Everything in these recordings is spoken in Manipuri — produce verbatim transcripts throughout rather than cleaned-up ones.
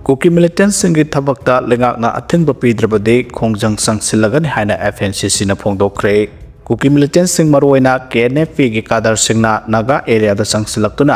ꯀꯨꯀꯤ ꯃꯤꯂꯤꯇꯦꯟꯁꯤꯡꯒꯤ ꯊꯕꯛꯇ ꯂꯩꯉꯥꯛꯅ ꯑꯊꯤꯡꯕ ꯄꯤꯗ꯭ꯔꯕꯗꯤ ꯈꯣꯡꯖꯪ ꯆꯪꯁꯤꯜꯂꯒꯅꯤ ꯍꯥꯏꯅ ꯑꯦꯐ ꯑꯦꯟ ꯁꯤ ꯁꯤꯅ ꯐꯣꯡꯗꯣꯛꯈ꯭ꯔꯦ꯫ ꯀꯨꯀꯤ ꯃꯤꯂꯤꯇꯦꯟꯁꯤꯡ, ꯃꯔꯨꯑꯣꯏꯅ ꯀꯦ ꯑꯦꯟ ꯑꯦꯐ ꯄꯤꯒꯤ ꯀꯥꯗꯔꯁꯤꯡꯅ ꯅꯥꯒꯥ ꯑꯦꯔꯤꯌꯥꯗ ꯆꯪꯁꯤꯜꯂꯛꯇꯨꯅ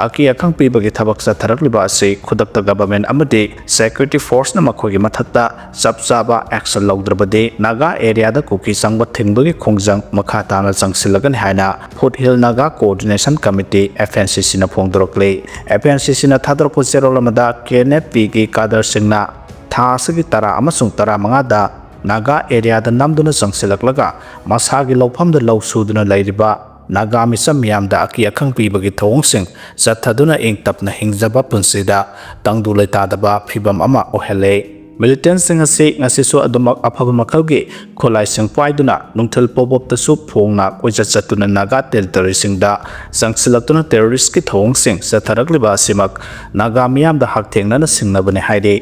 ꯑꯀꯤ ꯑꯈꯪ ꯄꯤꯕꯒꯤ ꯊꯕꯛ ꯆꯠꯊꯔꯛꯂꯤꯕ ꯑꯁꯤ ꯈꯨꯗꯛꯇ ꯒꯚꯔꯟꯃꯦꯟꯠ ꯑꯃꯗꯤ ꯁꯦꯀ꯭ꯌꯨꯔꯤꯇꯤ ꯐꯣꯔꯁꯅ ꯃꯈꯣꯏꯒꯤ ꯃꯊꯛꯇ ꯆꯞ ꯆꯥꯕ ꯑꯦꯛꯁꯟ ꯂꯧꯗ꯭ꯔꯕꯗꯤ ꯅꯥꯒꯥ ꯑꯦꯔꯤꯌꯥꯗ ꯀꯨꯀꯤ ꯆꯪꯕ ꯊꯤꯡꯕꯒꯤ ꯈꯣꯡꯖꯪ ꯃꯈꯥ ꯇꯥꯅ ꯆꯪꯁꯤꯜꯂꯒꯅꯤ ꯍꯥꯏꯅ foothill Naga coordination committee, F N C ꯁꯤꯅ ꯐꯣꯡꯗꯣꯔꯛꯂꯤ꯫ ꯑꯦꯐ ꯑꯦꯟ ꯁꯤ ꯁꯤꯅ ꯊꯥꯗꯣꯔꯛꯄ ꯆꯦꯔꯣꯜ ꯑꯃꯗ ꯀꯦ ꯑꯦꯟ ꯑꯦꯐ ꯄꯤꯒꯤ ꯀꯥꯗꯔꯁꯤꯡꯅ ꯊꯥ ꯑꯁꯤꯒꯤ ꯇꯔꯥ ꯑꯃꯁꯨꯡ ꯇꯔꯥꯃꯉꯥꯗ ꯅꯥꯒꯥ ꯑꯦꯔꯤꯌꯥꯗ ꯅꯝꯗꯨꯅ ꯆꯪꯁꯤꯜꯂꯛꯂꯒ ꯃꯁꯥꯒꯤ ꯂꯧꯐꯝꯗ ꯂꯧ ꯁꯨꯗꯨꯅ ꯂꯩꯔꯤꯕ ꯅꯥꯒꯥ ꯃꯤꯆꯝ ꯃꯤꯌꯥꯝꯗ ꯑꯀꯤ ꯑꯈꯪ ꯄꯤꯕꯒꯤ ꯊꯧꯑꯣꯡꯁꯤꯡ ꯆꯠꯊꯗꯨꯅ ꯏꯪ ꯇꯞꯅ ꯍꯤꯡꯖꯕ ꯄꯨꯟꯁꯤꯗ ꯇꯪꯗꯨ ꯂꯩꯇꯥꯗꯕ ꯐꯤꯚꯝ ꯑꯃ ꯑꯣꯏꯍꯜꯂꯦ꯫ ꯃꯤꯂꯤꯇꯦꯟꯁꯤꯡ ꯑꯁꯤ ꯉꯁꯤꯁꯨ ꯑꯗꯨꯃꯛ ꯑꯐꯕ ꯃꯈꯜꯒꯤ ꯈꯨꯠꯂꯥꯏꯁꯤꯡ ꯄꯥꯏꯗꯨꯅ ꯅꯨꯡꯊꯤꯜ ꯄꯣꯕꯣꯞꯇꯁꯨ ꯐꯣꯡꯅ ꯀꯣꯏꯆꯠ ꯆꯠꯇꯨꯅ ꯅꯥꯒꯥ ꯇꯦꯔꯤꯇꯣꯔꯤꯁꯤꯡꯗ ꯆꯪꯁꯤꯜꯂꯛꯇꯨꯅ ꯇꯦꯔꯣꯔꯤꯁ꯭ꯠꯀꯤ ꯊꯧꯑꯣꯡꯁꯤꯡ ꯆꯠꯊꯔꯛꯂꯤꯕ ꯑꯁꯤꯃꯛ ꯅꯥꯒꯥ ꯃꯤꯌꯥꯝꯗ ꯍꯛꯊꯦꯡꯅꯅ ꯁꯤꯡꯅꯕꯅꯤ ꯍꯥꯏꯔꯤ꯫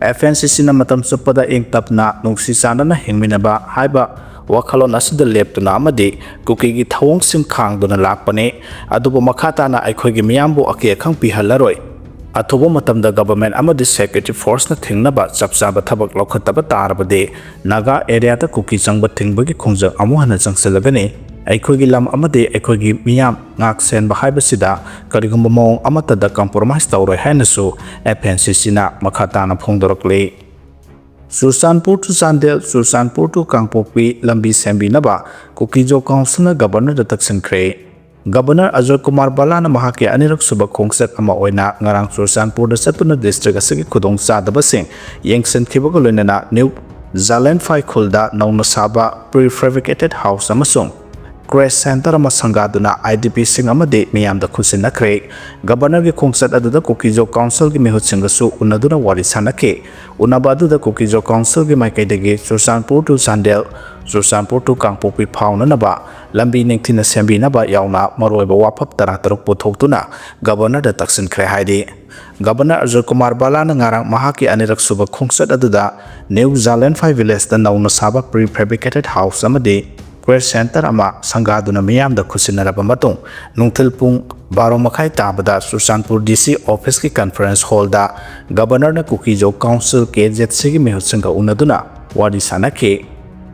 ꯑꯦꯐ ꯑꯦꯟ ꯁꯤ ꯁꯤꯅ ꯃꯇꯝ ꯆꯨꯞꯄꯗ ꯏꯪ ꯇꯞꯅ ꯅꯨꯡꯁꯤ ꯆꯥꯟꯅꯅ ꯍꯤꯡꯃꯤꯟꯅꯕ ꯍꯥꯏꯕ ꯋꯥꯈꯜꯂꯣꯟ ꯑꯁꯤꯗ ꯂꯦꯞꯇꯨꯅ ꯑꯃꯗꯤ ꯀꯨꯀꯤꯒꯤ ꯊꯧꯑꯣꯡꯁꯤꯡ ꯈꯥꯡꯗꯨꯅ ꯂꯥꯛꯄꯅꯤ꯫ ꯑꯗꯨꯕꯨ ꯃꯈꯥ ꯇꯥꯅ ꯑꯩꯈꯣꯏꯒꯤ ꯃꯤꯌꯥꯝꯕꯨ ꯑꯀꯤ ꯑꯈꯪ ꯄꯤꯍꯜꯂꯔꯣꯏ꯫ ꯑꯊꯨꯕ ꯃꯇꯝꯗ ꯒꯚꯔꯟꯃꯦꯟꯠ ꯑꯃꯗꯤ ꯁꯦꯀ꯭ꯌꯨꯔꯤꯇꯤ ꯐꯣꯔꯁꯅ ꯊꯤꯡꯅꯕ ꯆꯞ ꯆꯥꯕ ꯊꯕꯛ ꯂꯧꯈꯠꯇꯕ ꯇꯥꯔꯕꯗꯤ ꯅꯥꯒꯥ ꯑꯦꯔꯤꯌꯥꯗ ꯀꯨꯀꯤ ꯆꯪꯕ ꯊꯤꯡꯕꯒꯤ ꯈꯣꯡꯖꯪ ꯑꯃꯨꯛ ꯍꯟꯅ ꯆꯪꯁꯤꯜꯂꯒꯅꯤ꯫ ꯑꯩꯈꯣꯏꯒꯤ ꯂꯝ ꯑꯃꯗꯤ ꯑꯩꯈꯣꯏꯒꯤ ꯃꯤꯌꯥꯝ ꯉꯥꯛ ꯁꯦꯟꯕ ꯍꯥꯏꯕꯁꯤꯗ ꯀꯔꯤꯒꯨꯝꯕ ꯃꯑꯣꯡ ꯑꯃꯠꯇꯗ ꯀꯝꯄ꯭ꯔꯣꯃꯥꯏꯁ ꯇꯧꯔꯣꯏ ꯍꯥꯏꯅꯁꯨ ꯑꯦꯐ ꯑꯦꯟ ꯁꯤ ꯁꯤꯅ ꯃꯈꯥ ꯇꯥꯅ ꯐꯣꯡꯗꯣꯔꯛꯂꯤ꯫ ꯆꯨꯔꯆꯥꯟꯄꯨꯔ to ꯆꯥꯟꯗꯦꯜ, ꯆꯨꯔꯆꯥꯟꯄꯨꯔ to ꯀꯥꯡꯄꯣꯛꯄꯤ ꯂꯝꯕꯤ ꯁꯦꯝꯕꯤꯅꯕ ꯀꯨꯀꯤꯖꯣ ꯀꯥꯎꯟꯁꯤꯜꯅ ꯒꯚꯔꯅꯔꯗ ꯇꯛꯁꯤꯟꯈ꯭ꯔꯦ꯫ ꯒꯚꯔꯅꯔ ꯑꯖꯣꯏ ꯀꯨꯃꯥꯔ ꯕꯂꯥꯅ ꯃꯍꯥꯛꯀꯤ ꯑꯅꯤꯔꯛ ꯁꯨꯕ ꯈꯣꯡꯆꯠ ꯑꯃ ꯑꯣꯏꯅ ꯉꯔꯥꯡ ꯆꯨꯔꯆꯥꯟꯄꯨꯔꯗ ꯆꯠꯇꯨꯅ ꯗꯤꯁꯇ꯭ꯔꯤꯛ ꯑꯁꯤꯒꯤ ꯈꯨꯗꯣꯡꯆꯥꯗꯕꯁꯤꯡ ꯌꯦꯡꯁꯤꯟꯈꯤꯕꯒ ꯂꯣꯏꯅꯅ ꯅ꯭ꯌꯨ ꯖꯥꯂꯦꯟꯐꯥꯏ ꯈꯨꯜꯗ ꯅꯧꯅ ꯁꯥꯕ ꯄ꯭ꯔꯤ ꯐꯦꯕ꯭ꯔꯤꯀꯦꯇꯦꯗ ꯍꯥꯎꯁ ꯑꯃꯁꯨꯡ ꯀ꯭ꯔꯦꯁ ꯁꯦꯟꯇꯔ ꯑꯃ ꯁꯪꯒꯥꯗꯨꯅ ꯑꯥꯏ ꯗꯤ ꯄꯤꯁꯤꯡ ꯑꯃꯗꯤ ꯃꯤꯌꯥꯝꯗ ꯈꯨꯠꯁꯤꯟꯅꯈ꯭ꯔꯦ꯫ ꯒꯚꯔꯅꯔꯒꯤ ꯈꯣꯡꯆꯠ ꯑꯗꯨꯗ ꯀꯨꯀꯤꯖꯣ ꯀꯥꯎꯟꯁꯤꯜꯒꯤ ꯃꯤꯍꯨꯠꯁꯤꯡꯒꯁꯨ ꯎꯅꯗꯨꯅ ꯋꯥꯔꯤ ꯁꯥꯟꯅꯈꯤ꯫ ꯎꯅꯕ ꯑꯗꯨꯗ ꯀꯨꯀꯤꯖꯣ ꯀꯥꯎꯟꯁꯤꯜꯒꯤ ꯃꯥꯏꯀꯩꯗꯒꯤ ꯆꯨꯔꯆꯥꯟꯄꯨꯔ to ꯆꯥꯟꯗꯦꯜ, ꯆꯨꯔꯆꯥꯟꯄꯨꯔ to ꯀꯥꯡꯄꯣꯛꯄꯤ ꯐꯥꯎꯅꯅꯕ ꯂꯝꯕꯤ ꯅꯤꯡꯊꯤꯅ ꯁꯦꯝꯕꯤꯅꯕ ꯌꯥꯎꯅ ꯃꯔꯨꯑꯣꯏꯕ ꯋꯥꯐꯝ ꯇꯔꯥꯇꯔꯨꯛ ꯄꯨꯊꯣꯛꯇꯨꯅ ꯒꯚꯔꯅꯔꯗ ꯇꯛꯁꯤꯟꯈ꯭ꯔꯦ ꯍꯥꯏꯔꯤ꯫ ꯒꯚꯔꯅꯔ ꯑꯖꯣꯏ ꯀꯨꯃꯥꯔ ꯕꯂꯥꯅ ꯉꯔꯥꯡ ꯃꯍꯥꯛꯀꯤ ꯑꯅꯤꯔꯛ ꯁꯨꯕ ꯈꯣꯡꯆꯠ ꯑꯗꯨꯗ ꯅ꯭ꯌꯨ ꯖꯥꯂꯦꯟꯐꯥꯏ ꯚꯤꯂꯦꯖꯇ ꯅꯧꯅ ꯁꯥꯕ ꯄ꯭ꯔꯤ ꯐꯦꯕ꯭ꯔꯤꯀꯦꯇꯦꯗ ꯍꯥꯎꯁ ꯑꯃꯗꯤ request center ꯑꯃ ꯁꯪꯒꯥꯗꯨꯅ ꯃꯤꯌꯥꯝꯗ ꯈꯨꯠꯁꯤꯟꯅꯔꯕ ꯃꯇꯨꯡ, ꯅꯨꯡꯊꯤꯜ ꯄꯨꯡ ꯕꯥꯔꯣ ꯃꯈꯥꯏ ꯇꯥꯕꯗ Churachandpur D C officeꯀꯤ conference hallꯗ Governorꯅ ꯀꯨꯀꯤꯖꯣ Council, K Z Cꯒꯤ ꯃꯤꯍꯨꯠꯁꯤꯡꯒ ꯎꯅꯗꯨꯅ ꯋꯥꯔꯤ ꯁꯥꯅꯈꯤ꯫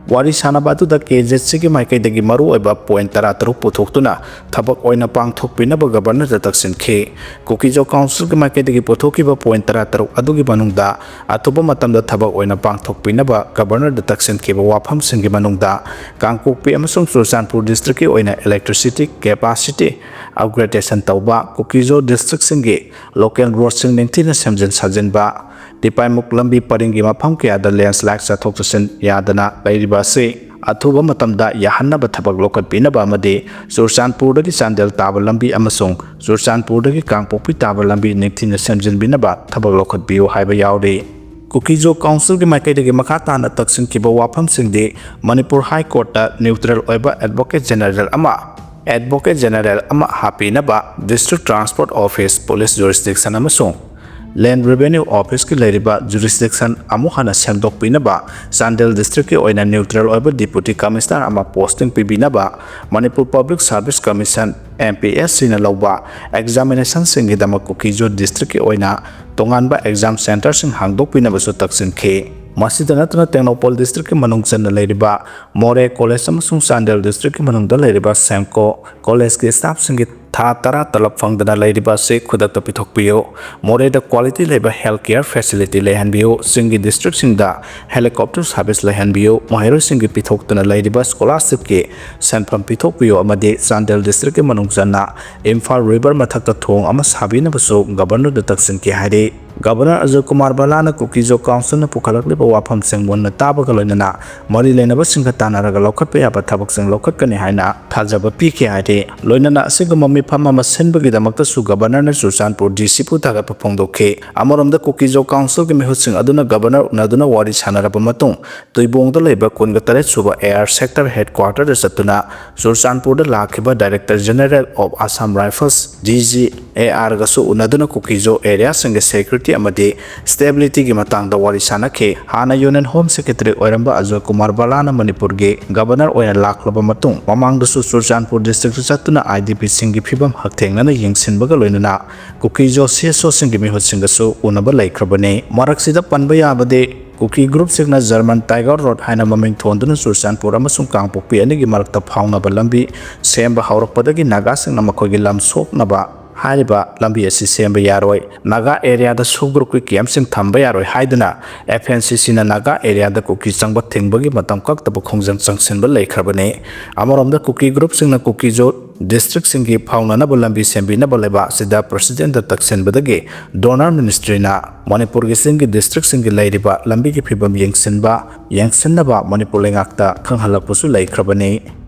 ꯋꯥꯔꯤ ꯁꯥꯅꯕ ꯑꯗꯨꯗ K Z Cꯒꯤ ꯃꯥꯏꯀꯩꯗꯒꯤ ꯃꯔꯨꯑꯣꯏꯕ point ꯇꯔꯥꯇꯔꯨꯛ ꯄꯨꯊꯣꯛꯇꯨꯅ ꯊꯕꯛ ꯑꯣꯏꯅ ꯄꯥꯡꯊꯣꯛꯄꯤꯅꯕ Governorꯗ ꯇꯛꯁꯤꯟꯈꯤ꯫ ꯀꯨꯀꯤꯖꯣ Councilꯒꯤ ꯃꯥꯏꯀꯩꯗꯒꯤ ꯄꯨꯊꯣꯛꯈꯤꯕ point ꯇꯔꯥꯇꯔꯨꯛ ꯑꯗꯨꯒꯤ ꯃꯅꯨꯡꯗ ꯑꯊꯨꯕ ꯃꯇꯝꯗ ꯊꯕꯛ ꯑꯣꯏꯅ ꯄꯥꯡꯊꯣꯛꯄꯤꯅꯕ Governorꯗ ꯇꯛꯁꯤꯟꯈꯤꯕ ꯋꯥꯐꯝꯁꯤꯡꯒꯤ ꯃꯅꯨꯡꯗ ꯀꯥꯡꯄꯣꯛꯄꯤ ꯑꯃꯁꯨꯡ ꯆꯨꯔꯆꯥꯟꯄꯨꯔ districtꯀꯤ ꯑꯣꯏꯅ electricity capacity upgradation ꯇꯧꯕ, ꯀꯨꯀꯤꯖꯣ districtꯁꯤꯡꯒꯤ local roadꯁꯤꯡ ꯅꯤꯡꯊꯤꯅ ꯁꯦꯝꯖꯤꯟ ꯁꯥꯖꯤꯟꯕ, ꯇꯤꯄꯥꯏꯃꯨꯛ ꯂꯝꯕꯤ ꯄꯔꯤꯡꯒꯤ ꯃꯐꯝ ꯀꯌꯥꯗ landslide ꯆꯠꯊꯣꯛ ꯆꯠꯁꯤꯟ ꯌꯥꯗꯅ ꯂꯩꯔꯤꯕ ꯑꯁꯤ ꯑꯊꯨꯕ ꯃꯇꯝꯗ ꯌꯥꯍꯟꯅꯕ ꯊꯕꯛ ꯂꯧꯈꯠꯄꯤꯅꯕ ꯑꯃꯗꯤ ꯆꯨꯔꯆꯥꯟꯄꯨꯔꯗꯒꯤ ꯆꯥꯟꯗꯦꯜ ꯇꯥꯕ ꯂꯝꯕꯤ ꯑꯃꯁꯨꯡ ꯆꯨꯔꯆꯥꯟꯄꯨꯔꯗꯒꯤ ꯀꯥꯡꯄꯣꯛꯄꯤ ꯇꯥꯕ ꯂꯝꯕꯤ ꯅꯤꯡꯊꯤꯅ ꯁꯦꯝꯖꯤꯟꯕꯤꯅꯕ ꯊꯕꯛ ꯂꯧꯈꯠꯄꯤꯌꯨ ꯍꯥꯏꯕ ꯌꯥꯎꯔꯤ꯫ ꯀꯨꯀꯤꯖꯣ Councilꯒꯤ ꯃꯥꯏꯀꯩꯗꯒꯤ ꯃꯈꯥ ꯇꯥꯅ ꯇꯛꯁꯤꯟꯈꯤꯕ ꯋꯥꯐꯝꯁꯤꯡꯗꯤ ꯃꯅꯤꯄꯨꯔ High Courtꯇ neutral ꯑꯣꯏꯕ Advocate General ꯑꯃ, Advocate General ꯑꯃ ꯍꯥꯞꯄꯤꯅꯕ District Transport Office, Police Jurisdiction ꯑꯃꯁꯨꯡ Land Revenue Officeꯀꯤ ꯂꯩꯔꯤꯕ jurisdiction ꯑꯃꯨꯛ ꯍꯟꯅ ꯁꯦꯝꯗꯣꯛꯄꯤꯅꯕ, ꯆꯥꯟꯗꯦꯜ districtꯀꯤ ꯑꯣꯏꯅ neutral ꯑꯣꯏꯕ Deputy Commissioner ꯑꯃ posting ꯄꯤꯕꯤꯅꯕ, Manipur Public Service Commission, M P S Cꯅ ꯂꯧꯕ examinationꯁꯤꯡꯒꯤꯗꯃꯛ ꯀꯨꯀꯤꯖꯣ districtꯀꯤ ꯑꯣꯏꯅ ꯇꯣꯉꯥꯟꯕ exam centreꯁꯤꯡ ꯍꯥꯡꯗꯣꯛꯄꯤꯅꯕꯁꯨ ꯇꯛꯁꯤꯟꯈꯤ꯫ ꯃꯁꯤꯗ ꯅꯠꯇꯅ ꯇꯦꯡꯅꯧꯄꯜ districtꯀꯤ ꯃꯅꯨꯡ ꯆꯟꯅ ꯂꯩꯔꯤꯕ ꯃꯣꯔꯦ College ꯑꯃꯁꯨꯡ ꯆꯥꯟꯗꯦꯜ districtꯀꯤ ꯃꯅꯨꯡꯗ ꯂꯩꯔꯤꯕ ꯁꯦꯝꯀꯣ Collegeꯀꯤ staffꯁꯤꯡꯒꯤ ꯊꯥ ꯇꯔꯥ ꯇꯂꯕ ꯐꯪꯗꯅ ꯂꯩꯔꯤꯕ ꯑꯁꯤ ꯈꯨꯗꯛꯇ ꯄꯤꯊꯣꯛꯄꯤꯌꯨ꯫ ꯃꯣꯔꯦꯗ quality ꯂꯩꯕ health care facility ꯂꯩꯍꯟꯕꯤꯌꯨ꯫ ꯆꯤꯡꯒꯤ districtꯁꯤꯡꯗ helicopter service ꯂꯩꯍꯟꯕꯤꯌꯨ꯫ ꯃꯍꯩꯔꯣꯏꯁꯤꯡꯒꯤ ꯄꯤꯊꯣꯛꯇꯨꯅ ꯂꯩꯔꯤꯕ scholarshipꯀꯤ ꯁꯦꯟꯐꯝ ꯄꯤꯊꯣꯛꯄꯤꯌꯨ ꯑꯃꯗꯤ ꯆꯥꯟꯗꯦꯜ districtꯀꯤ ꯃꯅꯨꯡ ꯆꯟꯅ ꯏꯝꯐꯥꯜ river ꯃꯊꯛꯇ ꯊꯣꯡ ꯑꯃ ꯁꯥꯕꯤꯅꯕꯁꯨ Governorꯗ ꯇꯛꯁꯤꯟꯈꯤ ꯍꯥꯏꯔꯤ꯫ Governor ꯑꯖꯣꯏ ꯀꯨꯃꯥꯔ ꯕꯂꯥꯅ ꯀꯨꯀꯤꯖꯣ Councilꯅ ꯄꯨꯈꯠꯂꯛꯂꯤꯕ ꯋꯥꯐꯝꯁꯤꯡ ꯃꯨꯟꯅ ꯇꯥꯕꯒ ꯂꯣꯏꯅꯅ ꯃꯔꯤ ꯂꯩꯅꯕꯁꯤꯡꯒ ꯇꯥꯟꯅꯔꯒ ꯂꯧꯈꯠꯄ ꯌꯥꯕ ꯊꯕꯛꯁꯤꯡ ꯂꯧꯈꯠꯀꯅꯤ ꯍꯥꯏꯅ ꯊꯥꯖꯕ ꯄꯤꯈꯤ ꯍꯥꯏꯔꯤ꯫ ꯂꯣꯏꯅꯅ ꯑꯁꯤꯒꯨꯝꯕ ꯃꯤꯐꯝ ꯑꯃ ꯁꯤꯟꯕꯒꯤꯗꯃꯛꯇꯁꯨ Governorꯅ ꯆꯨꯔꯆꯥꯟꯄꯨꯔ DCꯕꯨ ꯊꯥꯒꯠꯄ ꯐꯣꯡꯗꯣꯛꯈꯤ꯫ ꯑꯃꯔꯣꯝꯗ ꯀꯨꯀꯤꯖꯣ Councilꯒꯤ ꯃꯤꯍꯨꯠꯁꯤꯡ ꯑꯗꯨꯅ Governor ꯎꯅꯗꯨꯅ ꯋꯥꯔꯤ ꯁꯥꯟꯅꯔꯕ ꯃꯇꯨꯡ, ꯇꯨꯏꯕꯣꯡꯗ ꯂꯩꯕ ꯀꯨꯟꯒ ꯇꯔꯦꯠ ꯁꯨꯕ AR Sector Headquarterꯗ ꯆꯠꯇꯨꯅ ꯆꯨꯔꯆꯥꯟꯄꯨꯔꯗ ꯂꯥꯛꯈꯤꯕ Director General of Assam Rifles, DGARꯒꯁꯨ ꯎꯅꯗꯨꯅ ꯀꯨꯀꯤꯖꯣ areaꯁꯤꯡꯒꯤ security ꯑꯃꯗꯤ ꯁ꯭ꯇꯦꯕꯤꯂꯤꯇꯤꯒꯤ ꯃꯇꯥꯡꯗ ꯋꯥꯔꯤ ꯁꯥꯟꯅꯈꯤ꯫ ꯍꯥꯟꯅ ꯌꯨꯅꯤꯌꯟ ꯍꯣꯝ ꯁꯦꯀ꯭ꯔꯦꯇꯔꯤ ꯑꯣꯏꯔꯝꯕ ꯑꯖꯣꯏ ꯀꯨꯃꯥꯔ ꯕꯂꯥꯅ ꯃꯅꯤꯄꯨꯔꯒꯤ ꯒꯕꯔꯅꯔ ꯑꯣꯏꯅ ꯂꯥꯛꯂꯕ ꯃꯇꯨꯡ, ꯃꯃꯥꯡꯗꯁꯨ ꯆꯨꯔꯆꯥꯟꯄꯨꯔ ꯗꯤꯁꯇ꯭ꯔꯤꯛꯇ ꯆꯠꯇꯨꯅ ꯑꯥꯏ ꯗꯤ ꯄꯤꯁꯤꯡꯒꯤ ꯐꯤꯕꯝ ꯍꯛꯊꯦꯡꯅꯅ ꯌꯦꯡꯁꯤꯟꯕꯒ ꯂꯣꯏꯅꯅ ꯀꯨꯀꯤ ꯖꯣꯁꯤꯌꯁꯣꯁꯤꯡꯒꯤ ꯃꯤꯍꯨꯠꯁꯤꯡꯒꯁꯨ ꯎꯅꯕ ꯂꯩꯈ꯭ꯔꯕꯅꯤ꯫ ꯃꯔꯛꯁꯤꯗ ꯄꯟꯕ ꯌꯥꯕꯗꯤ, ꯀꯨꯀꯤ ꯒ꯭ꯔꯨꯞꯁꯤꯡꯅ ꯖꯔꯃꯟ ꯇꯥꯏꯒꯔ ꯔꯣꯗ ꯍꯥꯏꯅ ꯃꯃꯤꯡ ꯊꯣꯟꯗꯨꯅ ꯆꯨꯔꯆꯥꯟꯄꯨꯔ ꯑꯃꯁꯨꯡ ꯀꯥꯡꯄꯣꯛꯄꯤ ꯑꯅꯤꯒꯤ ꯃꯔꯛꯇ ꯐꯥꯎꯅꯕ ꯂꯝꯕꯤ ꯁꯦꯝꯕ ꯍꯧꯔꯛꯄꯗꯒꯤ ꯅꯥꯒꯥꯁꯤꯡꯅ ꯃꯈꯣꯏꯒꯤ ꯂꯝ ꯁꯣꯛꯅꯕ ꯍꯥꯏꯔꯤꯕ ꯂꯝꯕꯤ ꯑꯁꯤ ꯁꯦꯝꯕ ꯌꯥꯔꯣꯏ, ꯅꯥꯒꯥ ꯑꯦꯔꯤꯌꯥꯗ ꯁꯨꯞ ꯒ꯭ꯔꯨꯞꯀꯤ ꯀꯦꯝꯞꯁꯤꯡ ꯊꯝꯕ ꯌꯥꯔꯣꯏ ꯍꯥꯏꯗꯨꯅ ꯑꯦꯐ ꯑꯦꯟ ꯁꯤ ꯁꯤꯅ ꯅꯥꯒꯥ ꯑꯦꯔꯤꯌꯥꯗ ꯀꯨꯀꯤ ꯆꯪꯕ ꯊꯤꯡꯕꯒꯤ ꯃꯇꯝ ꯀꯛꯇꯕ ꯈꯣꯡꯖꯪ ꯆꯪꯁꯤꯟꯕ ꯂꯩꯈ꯭ꯔꯕꯅꯤ꯫ ꯑꯃꯔꯣꯝꯗ ꯀꯨꯀꯤ ꯒ꯭ꯔꯨꯞꯁꯤꯡꯅ ꯀꯨꯀꯤꯖꯣ ꯗꯤꯁꯇ꯭ꯔꯤꯛꯁꯤꯡꯒꯤ ꯐꯥꯎꯅꯅꯕ ꯂꯝꯕꯤ ꯁꯦꯝꯕꯤꯅꯕ ꯂꯩꯕꯥꯛ ꯑꯁꯤꯗ ꯄ꯭ꯔꯦꯁꯤꯗꯦꯟꯠꯇ ꯇꯛꯁꯤꯟꯕꯗꯒꯤ ꯗꯣꯅꯔ ꯃꯤꯅꯤꯁꯇ꯭ꯔꯤꯅ ꯃꯅꯤꯄꯨꯔꯒꯤ ꯆꯤꯡꯒꯤ ꯗꯤꯁꯇ꯭ꯔꯤꯛꯁꯤꯡꯒꯤ ꯂꯩꯔꯤꯕ ꯂꯝꯕꯤꯒꯤ ꯐꯤꯕꯝ ꯌꯦꯡꯁꯤꯟꯕ, ꯌꯦꯡꯁꯤꯟꯅꯕ ꯃꯅꯤꯄꯨꯔ ꯂꯩꯉꯥꯛꯇ ꯈꯪꯍꯜꯂꯛꯄꯁꯨ ꯂꯩꯈ꯭ꯔꯕꯅꯤ꯫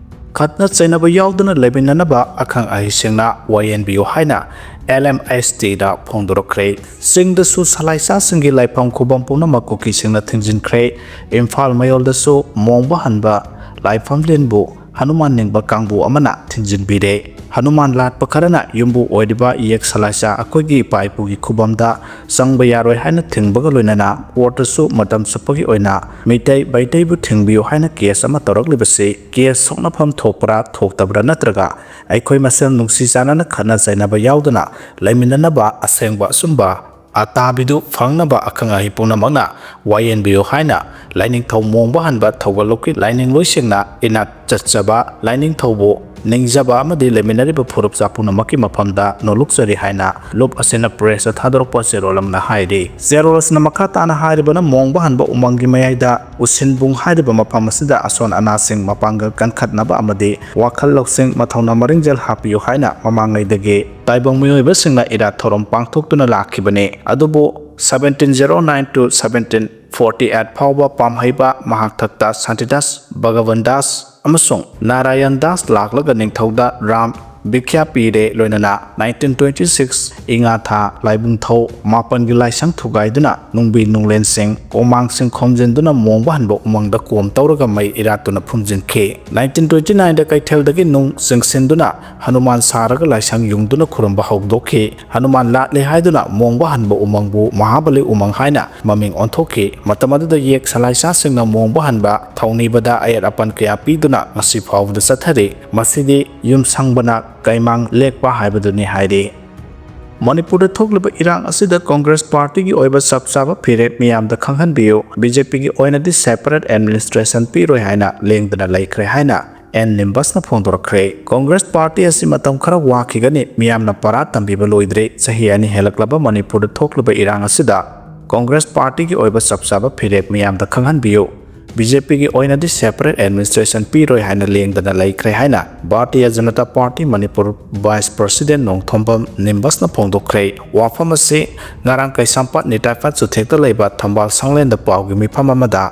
ꯈꯠꯅ ꯆꯩꯅꯕ ꯌꯥꯎꯗꯅ ꯂꯩꯃꯤꯟꯅꯅꯕ ꯑꯈꯪ ꯑꯍꯩꯁꯤꯡꯅ ꯋꯥꯌꯦꯟꯕꯤꯌꯨ ꯍꯥꯏꯅ ꯑꯦꯜ ꯑꯦꯝ ꯑꯩꯆ ꯇꯤꯗ ꯐꯣꯡꯗꯣꯔꯛꯈ꯭ꯔꯦ꯫ ꯆꯤꯡꯗꯁꯨ ꯁꯂꯥꯏꯆꯥꯁꯤꯡꯒꯤ ꯂꯥꯏꯐꯝ ꯈꯨꯕꯝ ꯄꯨꯝꯅꯃꯛ ꯀꯨꯀꯤꯁꯤꯡꯅ ꯊꯤꯡꯖꯤꯟꯈ꯭ꯔꯦ꯫ ꯏꯝꯐꯥꯜ ꯃꯌꯣꯜꯗꯁꯨ ꯃꯣꯡꯕ ꯍꯟꯕ ꯂꯥꯏꯐꯝꯂꯦꯟꯕꯨ ꯍꯅꯨꯃꯥꯟ ꯅꯤꯡꯕ ꯀꯥꯡꯕꯨ ꯑꯃꯅ ꯊꯤꯡꯖꯤꯟꯕꯤꯔꯦ꯫ ꯍꯅꯨꯃꯥꯟ ꯂꯥꯠꯄ ꯈꯔꯅ ꯌꯨꯝꯕꯨ ꯑꯣꯏꯔꯤꯕ ꯏꯌꯦꯛ ꯁꯂꯥꯏꯆꯥ ꯑꯩꯈꯣꯏꯒꯤ ꯏꯄꯥ ꯏꯄꯨꯒꯤ ꯈꯨꯕꯝꯗ ꯆꯪꯕ ꯌꯥꯔꯣꯏ ꯍꯥꯏꯅ ꯊꯤꯡꯕꯒ ꯂꯣꯏꯅꯅ ꯀꯣꯔꯠꯇꯁꯨ ꯃꯇꯝ ꯆꯨꯞꯄꯒꯤ ꯑꯣꯏꯅ ꯃꯤꯇꯩ ꯃꯩꯇꯩꯕꯨ ꯊꯤꯡꯕꯤꯌꯨ ꯍꯥꯏꯅ ꯀꯦꯁ ꯑꯃ ꯇꯧꯔꯛꯂꯤꯕꯁꯤ ꯀꯦꯁ ꯁꯣꯛꯅꯐꯝ ꯊꯣꯛꯄ꯭ꯔꯥ ꯊꯣꯛꯇꯕ꯭ꯔꯥ ꯅꯠꯇ꯭ꯔꯒ ꯑꯩꯈꯣꯏ ꯃꯁꯦꯜ ꯅꯨꯡꯁꯤ ꯆꯥꯟꯅꯅ ꯈꯠꯅ ꯆꯩꯅꯕ ꯌꯥꯎꯗꯅ ꯂꯩꯃꯤꯟꯅꯅꯕ ꯑꯁꯦꯡꯕ ꯑꯆꯨꯝꯕ ꯑꯇꯥꯕꯤꯗꯨ ꯐꯪꯅꯕ ꯑꯈꯪ ꯑꯍꯩ ꯄꯨꯝꯅꯃꯛꯅ ꯋꯥꯌꯦꯟꯕꯤꯌꯨ ꯍꯥꯏꯅ ꯂꯥꯏꯅꯤꯡꯊꯧ ꯃꯣꯡꯕ ꯍꯟꯕ ꯊꯧꯒꯜꯂꯨꯞꯀꯤ ꯂꯥꯏꯅꯤꯡꯂꯣꯏꯁꯤꯡꯅ ꯏꯅꯥꯛ ꯆꯠꯆꯕ, ꯂꯥꯏꯅꯤꯡꯊꯧꯕꯨ ꯅꯤꯡꯖꯕ ꯑꯃꯗꯤ ꯂꯩꯃꯤꯟꯅꯔꯤꯕ ꯐꯨꯔꯨꯞꯆꯥ ꯄꯨꯝꯅꯃꯛꯀꯤ ꯃꯐꯝꯗ ꯅꯣꯂꯨꯛꯆꯔꯤ ꯍꯥꯏꯅ ꯂꯨꯞ ꯑꯁꯤꯅ ꯄ꯭ꯔꯦꯁꯇ ꯊꯥꯗꯣꯔꯛꯄ ꯆꯦꯔꯣꯜ ꯑꯃꯅ ꯍꯥꯏꯔꯤ꯫ ꯆꯦꯔꯣꯜ ꯑꯁꯤꯅ ꯃꯈꯥ ꯇꯥꯅ ꯍꯥꯏꯔꯤꯕꯅ ꯃꯣꯡꯕ ꯍꯟꯕ ꯎꯃꯪꯒꯤ ꯃꯌꯥꯏꯗ ꯎꯁꯤꯟꯕꯨꯡ ꯍꯥꯏꯔꯤꯕ ꯃꯐꯝ ꯑꯁꯤꯗ ꯑꯁꯣꯟ ꯑꯅꯥꯁꯤꯡ ꯃꯄꯥꯡꯒꯜ ꯀꯟꯈꯠꯅꯕ ꯑꯃꯗꯤ ꯋꯥꯈꯜ ꯂꯧꯁꯤꯡ ꯃꯊꯧꯅꯥ ꯃꯔꯤꯡꯖꯦꯜ ꯍꯥꯞꯄꯤꯌꯨ ꯍꯥꯏꯅ ꯃꯃꯥꯡꯉꯩꯗꯒꯤ ꯇꯥꯏꯕꯪ ꯃꯤꯑꯣꯏꯕꯁꯤꯡꯅ ꯏꯔꯥꯠ ꯊꯧꯔꯝ ꯄꯥꯡꯊꯣꯛꯇꯨꯅ ꯂꯥꯛꯈꯤꯕꯅꯤ꯫ ꯑꯗꯨꯕꯨ seventeen zero nine to seventeen forty eight ꯐꯥꯎꯕ ꯄꯥꯝꯍꯩꯕ ꯃꯍꯥꯛ ꯊꯛꯇ ꯁꯥꯟꯇꯤꯗꯥꯁ, ꯚꯒꯕꯟꯗꯥꯁ ꯑꯃꯁꯨꯡ ꯅꯥꯔꯥꯌꯟ ꯗꯥꯁ ꯂꯥꯛꯂꯒ ꯅꯤꯡꯊꯧꯗ ꯔꯥꯝ ꯚꯤꯈ꯭ꯌꯥ ꯄꯤꯔꯦ꯫ ꯂꯣꯏꯅꯅ nineteen twenty six ꯏꯉꯥ ꯊꯥ ꯂꯥꯏꯕꯨꯡ ꯊꯧ ꯃꯥꯄꯟꯒꯤ ꯂꯥꯏꯁꯪ ꯊꯨꯒꯥꯏꯗꯨꯅ ꯅꯨꯡꯕꯤ ꯅꯨꯡꯂꯦꯟꯁꯤꯡ, ꯀꯣꯃꯥꯡꯁꯤꯡ ꯈꯣꯝꯖꯤꯟꯗꯨꯅ ꯃꯣꯡꯕ ꯍꯟꯕ ꯎꯃꯪꯗ ꯀꯣꯝ ꯇꯧꯔꯒ ꯃꯩ ꯏꯔꯥꯠꯇꯨꯅ ꯐꯨꯝꯖꯤꯟꯈꯤ꯫ Nineteen twenty nine ꯗ ꯀꯩꯊꯦꯜꯗꯒꯤ ꯅꯨꯡ ꯆꯤꯡꯁꯤꯟꯗꯨꯅ ꯍꯅꯨꯃꯥꯟ ꯁꯥꯔꯒ ꯂꯥꯏꯁꯪ ꯌꯨꯡꯗꯨꯅ ꯈꯨꯔꯨꯝꯕ ꯍꯧꯗꯣꯛꯈꯤ꯫ ꯍꯅꯨꯃꯥꯟ ꯂꯥꯠꯂꯦ ꯍꯥꯏꯗꯨꯅ ꯃꯣꯡꯕ ꯍꯟꯕ ꯎꯃꯪꯕꯨ ꯃꯍꯥꯕꯂꯤ ꯎꯃꯪ ꯍꯥꯏꯅ ꯃꯃꯤꯡ ꯑꯣꯟꯊꯣꯛꯈꯤ꯫ ꯃꯇꯝ ꯑꯗꯨꯗ ꯌꯦꯛ ꯁꯂꯥꯏꯆꯥꯁꯤꯡꯅ ꯃꯣꯡꯕ ꯍꯟꯕ ꯊꯧꯅꯤꯕꯗ ꯑꯌꯦꯠ ꯑꯄꯟ ꯀꯌꯥ ꯄꯤꯗꯨꯅ ꯉꯁꯤ ꯐꯥꯎꯕꯗ ꯆꯠꯊꯔꯤ꯫ ꯃꯁꯤꯗꯤ ꯌꯨꯝꯁꯪꯕꯅ ꯀꯩꯃꯥꯡ ꯂꯦꯛꯄ ꯍꯥꯏꯕꯗꯨꯅꯤ ꯍꯥꯏꯔꯤ꯫ ꯃꯅꯤꯄꯨꯔꯗ ꯊꯣꯛꯂꯤꯕ ꯏꯔꯥꯡ ꯑꯁꯤꯗ ꯀꯣꯡꯒ꯭ꯔꯦꯁ ꯄꯥꯔꯇꯤꯒꯤ ꯑꯣꯏꯕ ꯆꯞ ꯆꯥꯕ ꯐꯤꯔꯦꯞ ꯃꯤꯌꯥꯝꯗ ꯈꯪꯍꯟꯕꯤꯌꯨ꯫ ꯕꯤ ꯖꯦ ꯄꯤꯒꯤ ꯑꯣꯏꯅꯗꯤ separate administration ꯄꯤꯔꯣꯏ ꯍꯥꯏꯅ ꯂꯦꯡꯗꯅ ꯂꯩꯈ꯭ꯔꯦ ꯍꯥꯏꯅ ꯑꯦꯟ ꯅꯤꯝꯕꯁꯅ ꯐꯣꯡꯗꯣꯔꯛꯈ꯭ꯔꯦ꯫ ꯀꯣꯡꯒ꯭ꯔꯦꯁ ꯄꯥꯔꯇꯤ ꯑꯁꯤ ꯃꯇꯝ ꯈꯔ ꯋꯥꯈꯤꯒꯅꯤ꯫ ꯃꯤꯌꯥꯝꯅ ꯄꯔꯥ ꯇꯝꯕꯤꯕ ꯂꯣꯏꯗ꯭ꯔꯤ꯫ ꯆꯍꯤ ꯑꯅꯤ ꯍꯦꯜꯂꯛꯂꯕ ꯃꯅꯤꯄꯨꯔꯗ ꯊꯣꯛꯂꯤꯕ ꯏꯔꯥꯡ ꯑꯁꯤꯗ ꯀꯣꯡꯒ꯭ꯔꯦꯁ ꯄꯥꯔꯇꯤꯒꯤ ꯑꯣꯏꯕ ꯆꯞ ꯆꯥꯕ ꯐꯤꯔꯦꯞ ꯃꯤꯌꯥꯝꯗ ꯈꯪꯍꯟꯕꯤꯌꯨ꯫ ꯕꯤ ꯖꯦ ꯄꯤꯒꯤ ꯑꯣꯏꯅꯗꯤ separate administration ꯄꯤꯔꯣꯏ ꯍꯥꯏꯅ ꯂꯦꯡꯗꯅ ꯂꯩꯈ꯭ꯔꯦ ꯍꯥꯏꯅ Bharatiya Janata party Manipur vice president Nongthombam ꯅꯤꯝꯕꯁꯅ ꯐꯣꯡꯗꯣꯛꯈ꯭ꯔꯦ꯫ ꯋꯥꯐꯝ ꯑꯁꯤ ꯉꯔꯥꯡ ꯀꯩꯁꯥꯝꯄꯥꯠ ꯅꯤꯇꯥꯏꯐꯥꯠ ꯆꯨꯊꯦꯛꯇ ꯂꯩꯕ ꯊꯝꯕꯥꯜ ꯁꯪꯂꯦꯟꯗ ꯄꯥꯎꯒꯤ ꯃꯤꯐꯝ ꯑꯃꯗ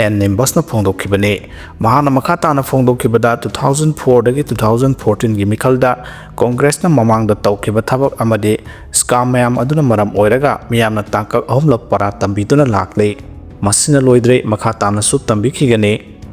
ꯑꯦꯟ ꯅꯤꯝꯕꯁꯅ ꯐꯣꯡꯗꯣꯛꯈꯤꯕꯅꯤ꯫ ꯃꯍꯥꯛꯅ ꯃꯈꯥ ꯇꯥꯅ ꯐꯣꯡꯗꯣꯛꯈꯤꯕꯗ, two thousand four ꯗꯒꯤ two thousand fourteen ꯒꯤ ꯃꯤꯈꯜꯗ ꯀꯣꯡꯒ꯭ꯔꯦꯁꯅ ꯃꯃꯥꯡꯗ ꯇꯧꯈꯤꯕ ꯊꯕꯛ ꯑꯃꯗꯤ scam ꯃꯌꯥꯝ ꯑꯗꯨꯅ ꯃꯔꯝ ꯑꯣꯏꯔꯒ ꯃꯤꯌꯥꯝꯅ ꯇꯥꯡꯀꯛ ꯑꯍꯨꯝꯂꯛ ꯄꯔꯥ ꯇꯝꯕꯤꯗꯨꯅ ꯂꯥꯛꯂꯤ꯫ ꯃꯁꯤꯅ ꯂꯣꯏꯗ꯭ꯔꯤ, ꯃꯈꯥ ꯇꯥꯅꯁꯨ ꯇꯝꯕꯤꯈꯤꯒꯅꯤ꯫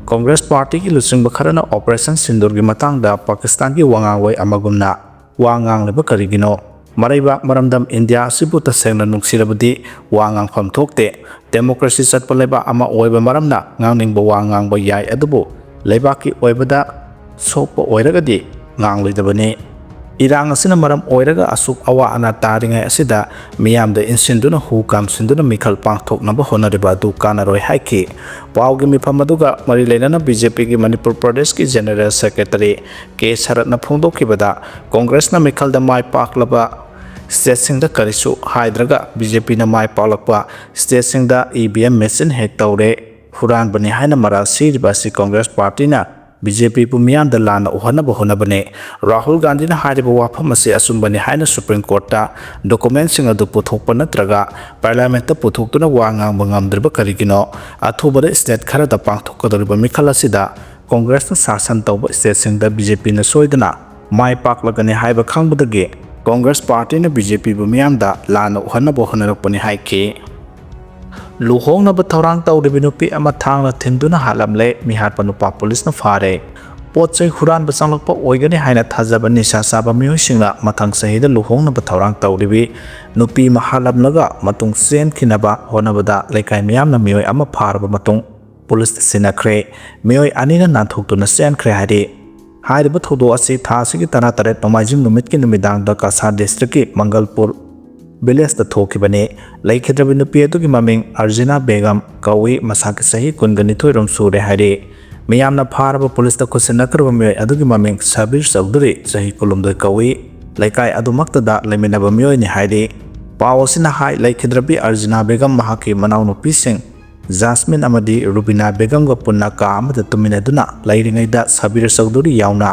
ꯀꯣꯡꯒ꯭ꯔꯦꯁ ꯄꯥꯔꯇꯤꯒꯤ ꯂꯨꯆꯤꯡꯕ ꯈꯔꯅ ꯑꯣꯄꯔꯦꯁꯟ ꯁꯤꯟꯗꯨꯔꯒꯤ ꯃꯇꯥꯡꯗ ꯄꯥꯀꯤꯁꯇꯥꯟꯒꯤ ꯋꯥꯉꯥꯡꯂꯣꯏ ꯑꯃꯒꯨꯝꯅ ꯋꯥ ꯉꯥꯡꯂꯤꯕ ꯀꯔꯤꯒꯤꯅꯣ? ꯃꯔꯩꯕꯥꯛ ꯃꯔꯝꯗꯝ ꯏꯟꯗꯤꯌꯥ ꯑꯁꯤꯕꯨ ꯇꯁꯦꯡꯅ ꯅꯨꯡꯁꯤꯔꯕꯗꯤ ꯋꯥ ꯉꯥꯡꯐꯝ ꯊꯣꯛꯇꯦ꯫ ꯗꯦꯃꯣꯀ꯭ꯔꯦꯁꯤ ꯆꯠꯄ ꯂꯩꯕꯥꯛ ꯑꯃ ꯑꯣꯏꯕ ꯃꯔꯝꯅ ꯉꯥꯡꯅꯤꯡꯕ ꯋꯥ ꯉꯥꯡꯕ ꯌꯥꯏ, ꯑꯗꯨꯕꯨ ꯂꯩꯕꯥꯛꯀꯤ ꯑꯣꯏꯕꯗ ꯁꯣꯛꯄ ꯑꯣꯏꯔꯒꯗꯤ ꯉꯥꯡꯂꯣꯏꯗꯕꯅꯤ꯫ ꯏꯔꯥꯡ ꯑꯁꯤꯅ ꯃꯔꯝ ꯑꯣꯏꯔꯒ ꯑꯁꯨꯛ ꯑꯋꯥ ꯑꯅꯥ ꯇꯥꯔꯤꯉꯩ ꯑꯁꯤꯗ ꯃꯤꯌꯥꯝꯗ ꯏꯟꯁꯤꯟꯗꯨꯅ ꯍꯨ ꯀꯥꯝꯁꯤꯟꯗꯨꯅ ꯃꯤꯈꯜ ꯄꯥꯡꯊꯣꯛꯅꯕ ꯍꯣꯠꯅꯔꯤꯕ ꯑꯗꯨ ꯀꯥꯟꯅꯔꯣꯏ ꯍꯥꯏꯈꯤ꯫ ꯄꯥꯎꯒꯤ ꯃꯤꯐꯝ ꯑꯗꯨꯒ ꯃꯔꯤ ꯂꯩꯅꯅ ꯕꯤ ꯖꯦ ꯄꯤꯒꯤ ꯃꯅꯤꯄꯨꯔ ꯄ꯭ꯔꯗꯦꯁꯀꯤ ꯖꯦꯅꯔꯦꯜ ꯁꯦꯀ꯭ꯔꯦꯇꯔꯤ ꯀꯦ ꯁꯔꯠꯅ ꯐꯣꯡꯗꯣꯛꯈꯤꯕꯗ, ꯀꯣꯡꯒ꯭ꯔꯦꯁꯅ ꯃꯤꯈꯜꯗ ꯃꯥꯏ ꯄꯥꯛꯂꯕ ꯁ꯭ꯇꯦꯠꯁꯤꯡꯗ ꯀꯔꯤꯁꯨ ꯍꯥꯏꯗ꯭ꯔꯒ ꯕꯤ ꯖꯦ ꯄꯤꯅ ꯃꯥꯏ ꯄꯥꯛꯂꯛꯄ ꯁ꯭ꯇꯦꯠꯁꯤꯡꯗ ꯏ ꯚꯤ ꯑꯦꯝ ꯃꯦꯆꯤꯟ ꯍꯦꯛ ꯇꯧꯔꯦ, ꯍꯨꯔꯥꯟꯕꯅꯤ ꯍꯥꯏꯅ ꯃꯔꯥꯜ ꯁꯤꯔꯤꯕ ꯑꯁꯤ ꯀꯣꯡꯒ꯭ꯔꯦꯁ ꯄꯥꯔꯇꯤꯅ ꯕꯤ ꯖꯦ ꯄꯤꯕꯨ ꯃꯤꯌꯥꯝꯗ ꯂꯥꯟꯅ ꯎꯍꯟꯅꯕ ꯍꯣꯠꯅꯕꯅꯤ꯫ ꯔꯥꯍꯨꯜ ꯒꯥꯟꯙꯤꯅ ꯍꯥꯏꯔꯤꯕ ꯋꯥꯐꯝ ꯑꯁꯤ ꯑꯆꯨꯝꯕꯅꯤ ꯍꯥꯏꯅ ꯁꯨꯄ꯭ꯔꯤꯝ ꯀꯣꯔꯠꯇ ꯗꯣꯀꯨꯃꯦꯟꯁꯤꯡ ꯑꯗꯨ ꯄꯨꯊꯣꯛꯄ ꯅꯠꯇ꯭ꯔꯒ ꯄꯥꯔꯂꯤꯌꯥꯃꯦꯟꯠꯇ ꯄꯨꯊꯣꯛꯇꯨꯅ ꯋꯥ ꯉꯥꯡꯕ ꯉꯝꯗ꯭ꯔꯤꯕ ꯀꯔꯤꯒꯤꯅꯣ? ꯑꯊꯨꯕꯗ ꯁ꯭ꯇꯦꯠ ꯈꯔꯗ ꯄꯥꯡꯊꯣꯛꯀꯗꯧꯔꯤꯕ ꯃꯤꯈꯜ ꯑꯁꯤꯗ ꯀꯣꯡꯒ꯭ꯔꯦꯁꯅ ꯁꯥꯁꯟ ꯇꯧꯕ ꯁ꯭ꯇꯦꯠꯁꯤꯡꯗ ꯕꯤ ꯖꯦ ꯄꯤꯅ ꯁꯣꯏꯗꯅ ꯃꯥꯏ ꯄꯥꯛꯂꯒꯅꯤ ꯍꯥꯏꯕ ꯈꯪꯕꯗꯒꯤ ꯀꯣꯡꯒ꯭ꯔꯦꯁ ꯄꯥꯔꯇꯤꯅ ꯕꯤ ꯖꯦ ꯄꯤꯕꯨ ꯃꯤꯌꯥꯝꯗ ꯂꯥꯟꯅ ꯎꯍꯟꯅꯕ ꯍꯣꯠꯅꯔꯛꯄꯅꯤ ꯍꯥꯏꯈꯤ꯫ ꯂꯨꯍꯣꯡꯅꯕ ꯊꯧꯔꯥꯡ ꯇꯧꯔꯤꯕꯤ ꯅꯨꯄꯤ ꯑꯃ ꯊꯥꯡꯅ ꯊꯤꯟꯗꯨꯅ ꯍꯥꯠꯂꯝꯂꯦ꯫ ꯃꯤꯍꯥꯠꯄ ꯅꯨꯄꯥ ꯄꯨꯂꯤꯁꯅ ꯐꯥꯔꯦ꯫ ꯄꯣꯠ ꯆꯩ ꯍꯨꯔꯥꯟꯕ ꯆꯪꯂꯛꯄ ꯑꯣꯏꯒꯅꯤ ꯍꯥꯏꯅ ꯊꯥꯖꯕ ꯅꯤꯁꯥ ꯆꯥꯕ ꯃꯤꯑꯣꯏꯁꯤꯡꯅ ꯃꯊꯪ ꯆꯍꯤꯗ ꯂꯨꯍꯣꯡꯅꯕ ꯊꯧꯔꯥꯡ ꯇꯧꯔꯤꯕꯤ ꯅꯨꯄꯤ ꯑꯃ ꯍꯥꯠꯂꯝꯂꯒ ꯃꯇꯨꯡ ꯆꯦꯟꯈꯤꯅꯕ ꯍꯣꯠꯅꯕꯗ ꯂꯩꯀꯥꯏ ꯃꯤꯌꯥꯝꯅ ꯃꯤꯑꯣꯏ ꯑꯃ ꯐꯥꯔꯕ ꯃꯇꯨꯡ ꯄꯨꯂꯤꯁꯇ ꯁꯤꯟꯅꯈ꯭ꯔꯦ꯫ ꯃꯤꯑꯣꯏ ꯑꯅꯤꯅ ꯅꯥꯟꯊꯣꯛꯇꯨꯅ ꯆꯦꯟꯈ꯭ꯔꯦ ꯍꯥꯏꯔꯤ꯫ ꯍꯥꯏꯔꯤꯕ ꯊꯧꯗꯣꯛ ꯑꯁꯤ ꯊꯥ ꯑꯁꯤꯒꯤ ꯇꯔꯥꯇꯔꯦꯠ ꯅꯣꯡꯃꯥꯏꯖꯤꯡ ꯅꯨꯃꯤꯠꯀꯤ ꯅꯨꯃꯤꯗꯥꯡꯗ ꯀꯁꯥꯔ ꯗꯤꯁꯇ꯭ꯔꯤꯛꯀꯤ ꯃꯪꯒꯜꯄꯨꯔ ꯚꯤꯂꯦꯖꯇ ꯊꯣꯛꯈꯤꯕꯅꯤ꯫ ꯂꯩꯈꯤꯗ꯭ꯔꯕꯤ ꯅꯨꯄꯤ ꯑꯗꯨꯒꯤ ꯃꯃꯤꯡ ꯑꯔꯖꯤꯅꯥ ꯕꯦꯒꯝ ꯀꯧꯏ꯫ ꯃꯁꯥꯒꯤ ꯆꯍꯤ ꯀꯨꯟꯒ ꯅꯤꯊꯣꯏ ꯔꯣꯝ ꯁꯨꯔꯦ ꯍꯥꯏꯔꯤ꯫ ꯃꯤꯌꯥꯝꯅ ꯐꯥꯔꯕ ꯄꯨꯂꯤꯁꯇ ꯈꯨꯠꯁꯤꯟꯅꯈ꯭ꯔꯕ ꯃꯤꯑꯣꯏ ꯑꯗꯨꯒꯤ ꯃꯃꯤꯡ ꯁꯕꯤꯔ ꯆꯧꯙꯨꯔꯤ, ꯆꯍꯤ ꯀꯨꯟꯍꯨꯝꯗꯣꯏ ꯀꯧꯏ꯫ ꯂꯩꯀꯥꯏ ꯑꯗꯨꯃꯛꯇꯗ ꯂꯩꯃꯤꯟꯅꯕ ꯃꯤꯑꯣꯏꯅꯤ ꯍꯥꯏꯔꯤ꯫ ꯄꯥꯎ ꯑꯁꯤꯅ ꯍꯥꯏ, ꯂꯩꯈꯤꯗ꯭ꯔꯕꯤ ꯑꯔꯖꯤꯅꯥ ꯕꯦꯒꯝ ꯃꯍꯥꯛꯀꯤ ꯃꯅꯥꯎꯅꯨꯄꯤꯁꯤꯡ ꯖꯥꯁꯃꯤꯟ ꯑꯃꯗꯤ ꯔꯨꯕꯤꯅꯥ ꯕꯦꯒꯝꯒ ꯄꯨꯟꯅ ꯀꯥ ꯑꯃꯗ ꯇꯨꯝꯃꯤꯟꯅꯗꯨꯅ ꯂꯩꯔꯤꯉꯩꯗ ꯁꯕꯤꯔ ꯆꯧꯙꯨꯔꯤ ꯌꯥꯎꯅ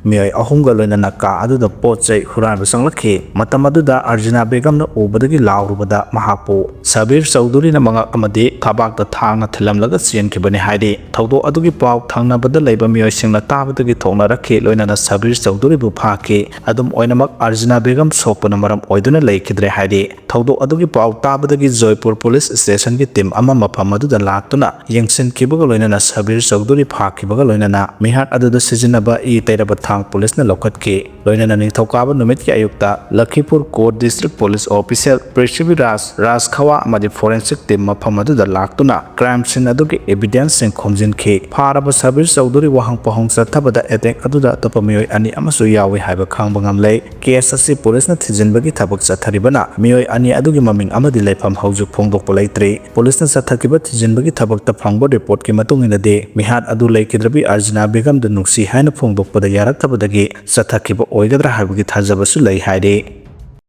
ꯃꯤꯑꯣꯏ ꯑꯍꯨꯝꯒ ꯂꯣꯏꯅꯅ ꯀꯥ ꯑꯗꯨꯗ ꯄꯣꯠ ꯆꯩ ꯍꯨꯔꯥꯟꯕ ꯆꯪꯂꯛꯈꯤ꯫ ꯃꯇꯝ ꯑꯗꯨꯗ ꯑꯔꯖꯤꯅꯥ ꯕꯦꯒꯝꯅ ꯎꯕꯗꯒꯤ ꯂꯥꯎꯔꯨꯕꯗ ꯃꯍꯥꯛꯄꯨ ꯁꯕꯤꯔ ꯆꯧꯙꯨꯔꯤꯅ ꯃꯉꯛ ꯑꯃꯗꯤ ꯊꯕꯥꯛꯇ ꯊꯥꯡꯅ ꯊꯤꯜꯂꯝꯂꯒ ꯆꯦꯟꯈꯤꯕꯅꯤ ꯍꯥꯏꯔꯤ꯫ ꯊꯧꯗꯣꯛ ꯑꯗꯨꯒꯤ ꯄꯥꯎ ꯊꯪꯅꯕꯗ ꯂꯩꯕ ꯃꯤꯑꯣꯏꯁꯤꯡꯅ ꯇꯥꯕꯗꯒꯤ ꯊꯣꯛꯅꯔꯛꯈꯤ, ꯂꯣꯏꯅꯅ ꯁꯕꯤꯔ ꯆꯧꯙꯨꯔꯤꯕꯨ ꯐꯥꯈꯤ꯫ ꯑꯗꯨꯝ ꯑꯣꯏꯅꯃꯛ, ꯑꯔꯖꯤꯅꯥ ꯕꯦꯒꯝ ꯁꯣꯛꯄꯅ ꯃꯔꯝ ꯑꯣꯏꯗꯨꯅ ꯂꯩꯈꯤꯗ꯭ꯔꯦ ꯍꯥꯏꯔꯤ꯫ ꯊꯧꯗꯣꯛ ꯑꯗꯨꯒꯤ ꯄꯥꯎ ꯇꯥꯕꯗꯒꯤ ꯖꯣꯏꯄꯨꯔ ꯄꯨꯂꯤꯁ ꯁ꯭ꯇꯦꯁꯟꯒꯤ ꯇꯤꯝ ꯑꯃ ꯃꯐꯝ ꯑꯗꯨꯗ ꯂꯥꯛꯇꯨꯅ ꯌꯦꯡꯁꯤꯟꯈꯤꯕꯒ ꯂꯣꯏꯅꯅ ꯁꯕꯤꯔ ꯆꯧꯙꯨꯔꯤ ꯐꯥꯈꯤꯕꯒ ꯂꯣꯏꯅꯅ ꯃꯤꯍꯥꯠ ꯑꯗꯨꯗ ꯁꯤꯖꯤꯟꯅꯕ ꯏ ꯇꯩꯔꯕ ꯊꯥꯡ ꯄꯨꯂꯤꯁꯅ ꯂꯧꯈꯠꯈꯤ꯫ ꯂꯣꯏꯅꯅ ꯅꯤꯡꯊꯧꯀꯥꯕ ꯅꯨꯃꯤꯠꯀꯤ ꯑꯌꯨꯛꯇ ꯂꯈꯤꯄꯨꯔ court district police official Prithviraj ꯔꯥꯖꯈꯋꯥ ꯑꯃꯗꯤ ꯐꯣꯔꯦꯟꯁꯤꯛ ꯇꯤꯝ ꯃꯐꯝ ꯑꯗꯨꯗ ꯂꯥꯛꯇꯨꯅ ꯀ꯭ꯔꯥꯏꯝ ꯁꯤꯟ ꯑꯗꯨꯒꯤ ꯏꯚꯤꯗꯦꯟꯁꯁꯤꯡ ꯈꯣꯝꯖꯤꯟꯈꯤ꯫ ꯐꯥꯔꯕ ꯁꯕꯤꯔ ꯆꯧꯙꯨꯔꯤ ꯋꯥꯍꯪ ꯄꯥꯎꯍꯪ ꯆꯠꯊꯕꯗ ꯑꯦꯇꯦꯛ ꯑꯗꯨꯗ ꯑꯇꯣꯞꯄ ꯃꯤꯑꯣꯏ ꯑꯅꯤ ꯑꯃꯁꯨ ꯌꯥꯎꯏ ꯍꯥꯏꯕ ꯈꯪꯕ ꯉꯝꯂꯦ꯫ ꯀꯦꯁ ꯑꯁꯤ ꯄꯨꯂꯤꯁꯅ ꯊꯤꯖꯤꯟꯕꯒꯤ ꯊꯕꯛ ꯆꯠꯊꯔꯤꯕꯅ ꯃꯤꯑꯣꯏ ꯑꯅꯤ ꯑꯗꯨꯒꯤ ꯃꯃꯤꯡ ꯑꯃꯗꯤ ꯂꯩꯐꯝ ꯍꯧꯖꯤꯛ ꯐꯣꯡꯗꯣꯛꯄ ꯂꯩꯇ꯭ꯔꯤ꯫ ꯄꯨꯂꯤꯁꯅ ꯆꯠꯊꯈꯤꯕ ꯊꯤꯖꯤꯟꯕꯒꯤ ꯊꯕꯛꯇ ꯐꯪꯕ ꯔꯤꯄꯣꯔꯠꯀꯤ ꯃꯇꯨꯡ ꯏꯟꯅꯗꯤ, ꯃꯤꯍꯥꯠ ꯑꯗꯨ ꯂꯩꯈꯤꯗ꯭ꯔꯕꯤ ꯑꯔꯖꯤꯅꯥ ꯕꯦꯒꯝꯗ ꯅꯨꯡꯁꯤ ꯍꯥꯏꯅ ꯐꯣꯡꯗꯣꯛꯄꯗ ꯌꯥꯔꯛꯇꯕꯗꯒꯤ ꯆꯠꯊꯈꯤꯕ ꯑꯣꯏꯒꯗ꯭ꯔꯥ ꯍꯥꯏꯕꯒꯤ ꯊꯥꯖꯕꯁꯨ ꯂꯩ ꯍꯥꯏꯔꯤ꯫